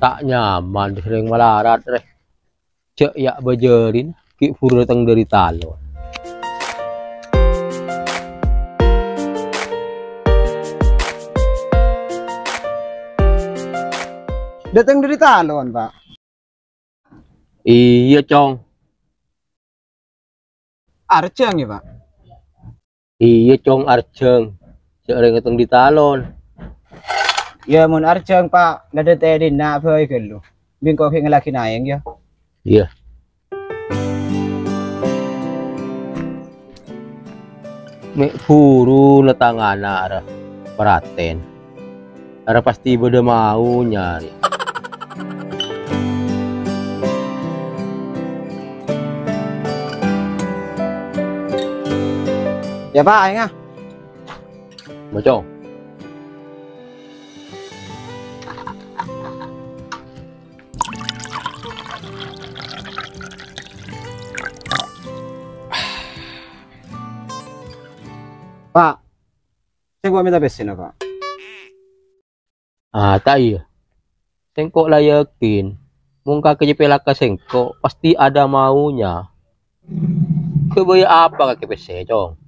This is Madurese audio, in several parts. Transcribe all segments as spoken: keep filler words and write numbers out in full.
Ta' nyaman, sèrèng malarat, rè. Jhâ' ya' bâjârin, ghi' buru dâteng dâri talon. Dâteng dâri talon, Pa'? Iyâ, Cong. Arjhâng, yâ, Pa'? Iyâ, Cong, arjhâng. Jhâ' rèng dâteng dâri talon. Yâ, mon arjhâng, Pa', la dâteng dinna' bhâi ghâllu. Bi' engko' ghi' ngallaghi naèng, yâ. Iyâ. Mè' buru la tang ana' ra, paratèn. Arè pastè bâdâ maonya rè. Yâ, Pa', aènga. Bâcong. Pa', sèngko' mènta pèssèna, Pa'. Ah, ta' iyâ. Sèngko' la yakin, mon kakè èpèlaka sèngko', pastè ada maunya. Ghâbâyâ apa kakè pèssè, Cong?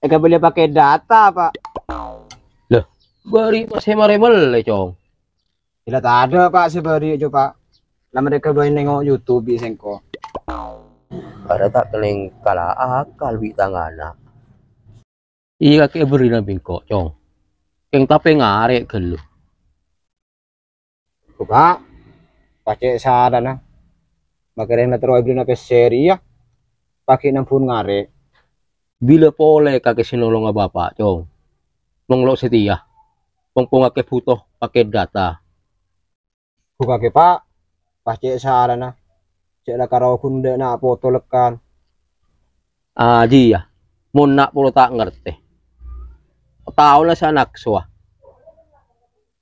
Èkabâliyâ paket data, Pa'. Lah, bâri' pas sè marè mellè, Cong. Ella tadâ', Pa', sè bâri' jâ, Pa'. La marè ghâbâyâ nèngo' YouTube bi' sèngko'. Arè ta' kennèng kala akal bi' tang ana'. Iyâ, kakè èberri'na bi' engko', Cong. Kèng tapè ngarè' ghâllu. Ko, Pa', pas cè' salana. Makè rèng terro èberri'na pèssè rèya. Pas ghi' nambhun ngarè'. Bilâ polè kakè sè nolonga Bapa', Cong? Nonglo satèya. Pong-pong kakè bhuto paket data. Ko kakè, Pa', pas cè' salana. Cè' la karo ghun dâ' na' poto lekkan. Ajiyâ, mon na' poto ta' ngartè. Taona sè anaksowa.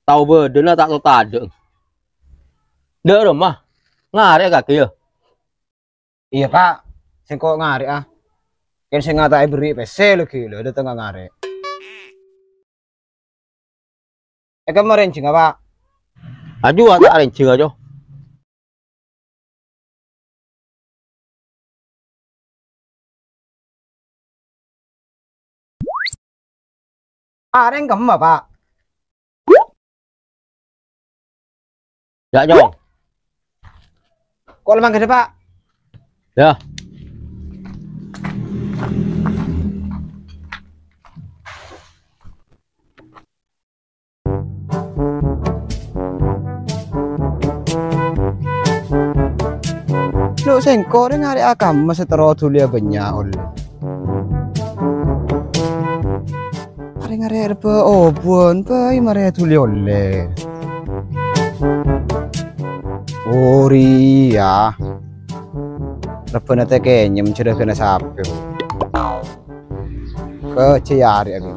Tao bâdâna ta' tao tadâ'. Dâ' remma, ngarè' kakè, yâ? Iyâ, Pa', sèngko' ngarè'a. Kèng sènga' ta' èberri' pèssè laghi, la dâtengnga ngarè'. Èkemma rènjhângnga, Pa'? Aju, ta' rènjhângnga, Jo. Arèng kemma, Pa'? Yâ, Cong. Kok lemang gede, Pa'? Yâ. Lo', sèngko' rè ngarè'a kamma sè terro dhuliyâ bânnya' ollè. Arè ngarè' rebbhâ obuwân bhâi marè dhuli ollè. Orèya. Rebbhâna tè kènyèm jârâghâna sapè. Kejjhâ' arè, Abi.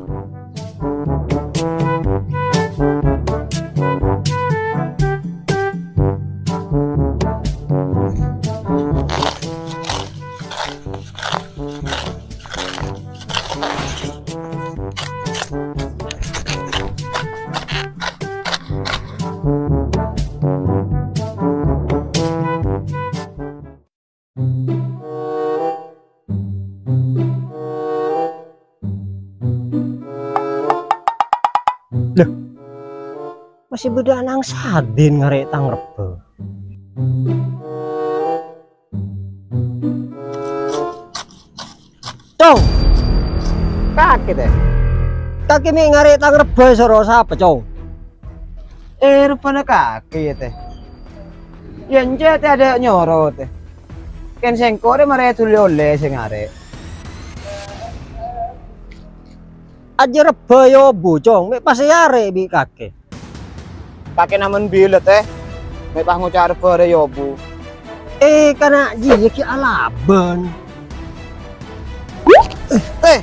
Loh, masih bâdâ ana'na Sadin ngarè' tang rebbhâ. Cong! Kakè, tè. Kakè mè' ngarè' tang rebbhâ èsoro sapa, Cong? Eh, rupana kakè, yâ, tè. Yâ, enjâ', tè, adâ' nyoro, tè. Kèng sèngko' rè marè dhuli ollè sè ngarè'. Ajjhâ' rebbhâ èobu, Cong, mè' pas èarè' bi' kakè. Kakè namen bilâ, tè? Mè' pas ngoca' rebbhâ rè èobu. Eh, kana' jiyâ ghi' alabân. Eh,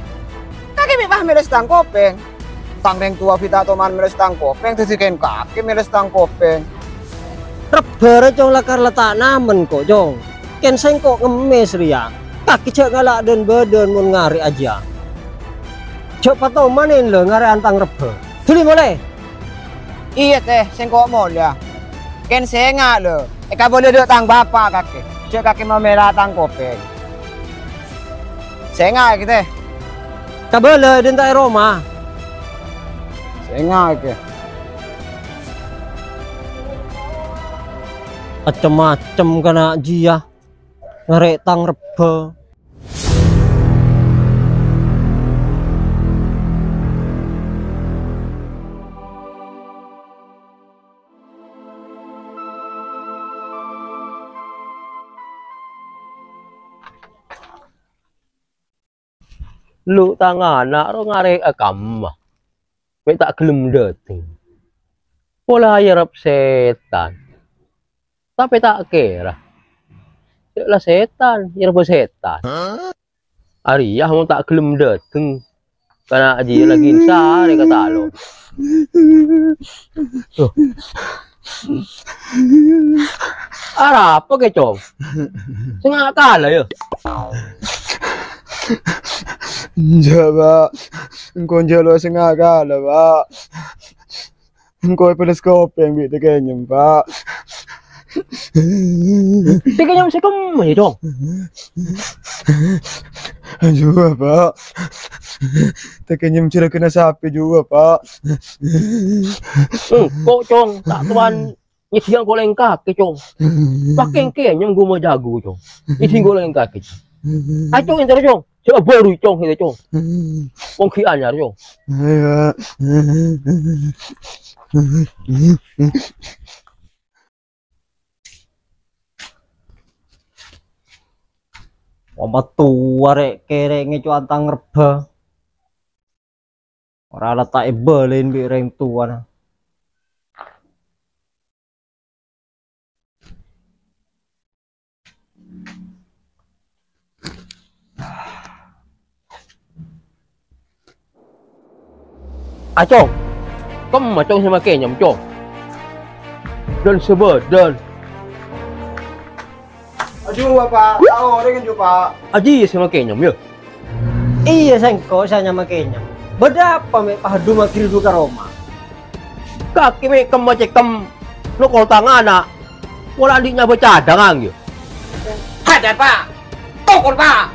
kakè mè' pas mèlè sè tang kopèng. Tang rèng towa bi' ta' toman mèlè sè tang kopèng, dhâddhi kèng kakè mèlè sè tang kopèng. Rebbhâ rè, Cong, lakar la ta' namen, ko', Cong. Kèng sèngko' ngemmès rèya. Kakè jhâ' ngala' dhân-bâdhân mon ngarè' ajiyâ. Jhâ' patoman èn la ngarè'an tang rebbhâ. Dhuli molè! Iyâ, Tè, sèngko' molja. Kèng sènga', lho, èkabâlâ dâ' tang bapa' kakè, jhâ' kakè mamèla tang kopèng. Sènga', Tè. Kabâlâ, dâ' ta' è roma. Sènga', Tè. Cem-macem kana' jiyâ, ngarè' tang rebbhâ. Lu tang ana' ro ngarè' è kamma, mè' ta' ghellem dâteng. Pola èyarep sètan, tapè ta' kèra. Jhâ' la sètan èyarebbhâ sètan. Arèya mon ta' ghellem dâteng, kana' jiyâ la ghi' sarè ka talo. Loh. Arapa kè, Cong? Sènga' kala, yâ? Enjâ', Pa'. Engko' jhâ' lo sènga' kala, Pa'. Engko' èpèles kopèng bi' Tè Kènyem, Pa'. Tè Kènyem sè kemma, yâ, Cong? Jhuwâ, Pa'. Tè Kènyem jhurâghânna sapè jhuwâ, Pa'. Engko', Cong, ta' towan nyèdhiyâ engko' lèng kakè, Cong. Pakèng kènyem ghumma jhâghung, Cong. Nyèdhiyâ engko' lèng kakè, Cong. Ayo, Cong, èntar, Cong. Jhâ' bâru, Cong, èntar, Cong. Wong ghi' anyar, Cong. Wong mattowa rè'-kèrè' ngèco'an tang rebbhâ. Ora la ta' èbâlâi bi' rèng towana. Acong, kemma, Cong, sè makè nyem, Cong? Dân sabâdân. Aduh, Bapak, tao orèng, Pa'. Aji sè makè nyem, yâ? Iyâ, sèngko' sè anyama Kènyem. Bâdâ apa mè' padâ magridu ka roma? Kakè mè' kemma cèkem nokol tang ana'. Pola andi' nyabâ cadangan, yâ? Hajar, Pa'! Tokol, Pa'!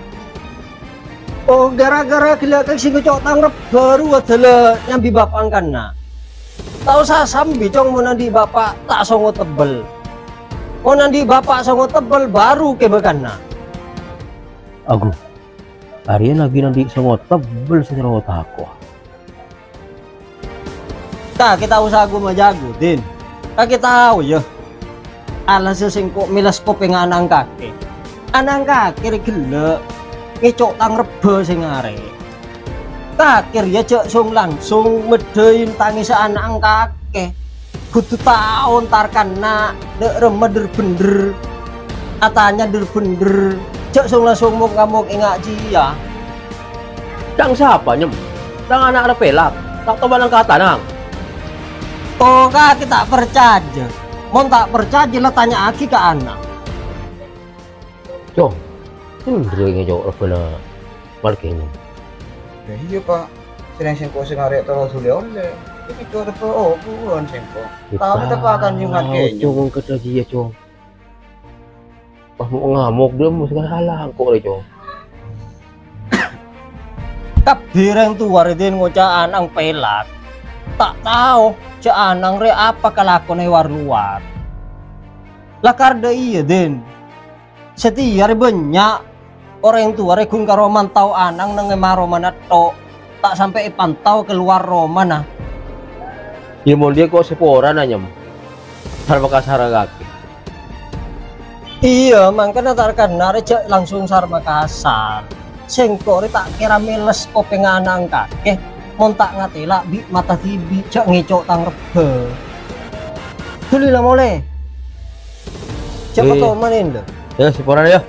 Oh, gara-gara ghellâ' kakè sè ngèco' tang rebbhâ rowa dâlâ nyambi bapa' angkanna. Ta' osa sambi, Cong, mon andi' bapa' ta' songo tebbel. Mon andi' bapa' songo tebbel, bâru kèbâ kanna. Agu, arèya laghi andi' songo tebbel sè terro tako'. Kakè ta' osa gu-majagu, Din. Kakè tao, yâ. Alassa sèngko' mèles kopèngnga ana'na kakè. Ana'na kakè rè ghellâ' ngèco' tang rebbhâ sè ngarè'. Kakè rèya jhâ' song-langsong meddhâi tangèssa ana'na kakè. Kodhu tao entar kanna' dâ' remma dhâr-bhendhâr. Atanya dhâr-bhendhâr. Jhâ' song-langsong mok-ngamok enga' jiyâ. Tang sapa, Nyem? Tang ana' rè pèlak, ta' toman angkatanang. To, kakè ta' parcajâ. Mon ta' parcajâ, la tanya'aghi ka ana'. Cong, bhendher ngèco' rebbhâna marghâ Nyem? Yâ iyâ, Pa'. Sèrèng sèngko' sè ngarè' terro dhuli ollè. Ngèco' rebbhâ obuwân sèngko'. Yâ, tapè teppa' kan Nyem marghâ Nyem. Cong, mon kadhâ' jiyâ, Cong. Pas mo' ngamok dhâ' mo' sè kala engko' rè, Cong. Kabbhi rèng towa rè, Din, ngoca' ana'na pèlak. Ta' tao jhâ' ana'na rè apa kalakona è war-lowar. La kardhâ iyâ, Din. Satèya rè bânnya' orèng towa rè ghun karo mantao ana'na neng è ma-romana tho', ta' sampè' èpantao kalowar romana. Yâ, mon dhiyâ ko' saporana, Nyem. Sar-makasar kakè. Iyâ, mangkana ta' kennèng rè jhâ' langsung sar-makasar. Sèngko' rè ta' kèra mèles kopèngnga ana'na kakè, mon ta' ngatèla' bi' mata dhibi' jhâ' ngèco' tang rebbhâ. Dhuli la molè. Jhâ' Eh. patoman, Lè. Yâ, saporana, yâ.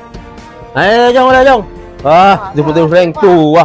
Ayo, Cong, ayo, Cong. Ah, jemput rèng towa.